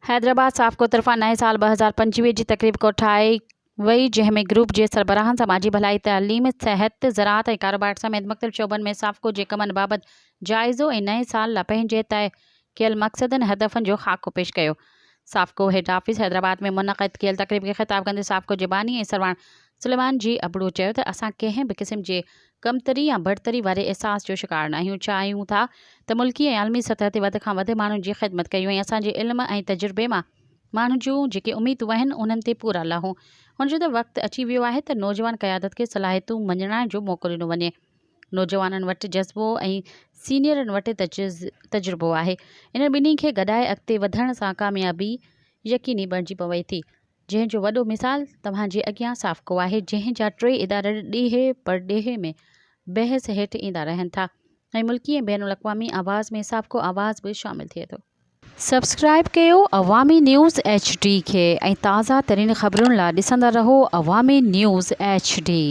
حيدرآباد سافڪو طرفان نئين سال 2025 جي تقريب ڪوٺائي وئي جنهن ۾ گروپ جي سربراهن سماجي ڀلائي، تعليم، صحت، زراعت ۽ ڪاروبار سميت مختلف شعبن ۾ سافڪو جي ڪمن بابت جائزو ۽ نئين سال لا پنهنجي طئي ڪيل مقصدن ۽ هدفن جو خاڪو پيش ڪيو. سافڪو هيڊ آفيس حيدرآباد ۾ منعقد ڪيل تقريب کي خطاب ڪندي سافڪو جي باني ۽ سرواڻ سليمان جي ابڙو چيو ته اسان ڪنهن به قسم جي ڪمتري يا برتري واري احساس جو شڪار ناهيون، چاهيون ٿا ته ملڪي ۽ عالمي سطح تي وڌ کان وڌ ماڻهن جي خدمت ڪيون ۽ اسان جي علم ۽ تجربي مان ماڻهن جون جيڪي اميدون آهن انهن تي پورا لاهون. هن چيو ته وقت اچي ويو آهي ته نوجوان قيادت کي صلاحيتون مڃرائڻ جو موقعو ڏنو وڃي، نوجوانن وٽ جذبو ۽ سينيئرن وٽ تجربو آهي، انهن ٻنهي کي گڏائي اڳتي وڌڻ سان ڪاميابي يقيني بڻجي پوي ٿي. جنهن جو وڏو مثال توهان جي اڳيان سافڪو آهي، جنهن جا ٽي ادارا ڏيهه پرڏيهه ۾ بحث هيٺ ايندا رهن ٿا ۽ ملڪي ۽ بين الاقوامي آواز ۾ سافڪو آواز به شامل ٿئي ٿو. سبسڪرائيب ڪيو عوامي نيوز ايڇ ڊي کي ۽ تازه ترين خبرن لا ڏسندا رهو عوامي نيوز ايڇ ڊي.